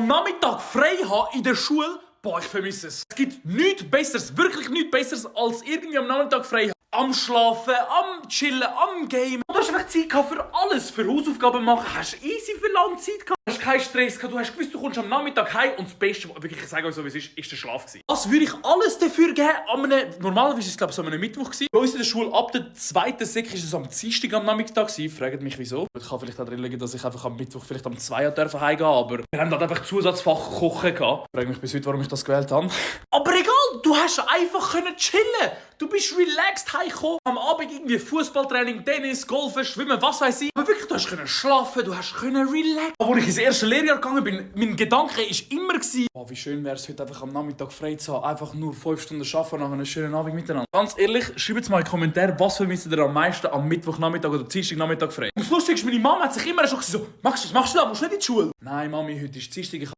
Nachmittag frei habe in der Schule, boah, ich vermisse es. Es gibt nichts Besseres, wirklich nichts Besseres, als irgendwie am Nachmittag frei haben. Am Schlafen, am Chillen, am Game. Du hast einfach Zeit gehabt für alles, für Hausaufgaben machen. Hast easy für lange Zeit gehabt. Du hast keinen Stress gehabt. Du hast gewusst, du kommst am Nachmittag heim und das Beste, wirklich, ich sage euch so, wie es ist der Schlaf gewesen. Was würde ich alles dafür geben? Normalerweise war es, glaube ich, so einem Mittwoch gewesen. Bei uns in der Schule, ab der 2. Sek, ist es am Dienstag am Nachmittag gewesen. Fragt mich, wieso. Ich kann vielleicht auch drin liegen, dass ich einfach am Mittwoch vielleicht am 2 heimgehen durfte, aber wir haben halt einfach Zusatzfach Kochen gehabt. Frage mich bis heute, warum ich das gewählt habe. Aber egal, du hast einfach chillen. Du bist relaxed heimgekommen. Am Abend irgendwie Fußballtraining, Tennis, Golfen, Schwimmen, was weiß ich. Aber wirklich, du hast schlafen, du hast relaxen. Als ich ins erste Lehrjahr gegangen bin, mein Gedanke war immer, oh, wie schön wäre es heute einfach am Nachmittag frei zu haben. Einfach nur 5 Stunden arbeiten nach einem schönen Abend miteinander. Ganz ehrlich, schreibt mal in die Kommentare, was vermisst ihr am meisten am Mittwochnachmittag oder Dienstagnachmittag frei. Und das Lustige ist, meine Mama hat sich immer schon gesagt, so, Max, was machst du da? Musst du nicht in die Schule? Nein, Mami, heute ist Dienstag.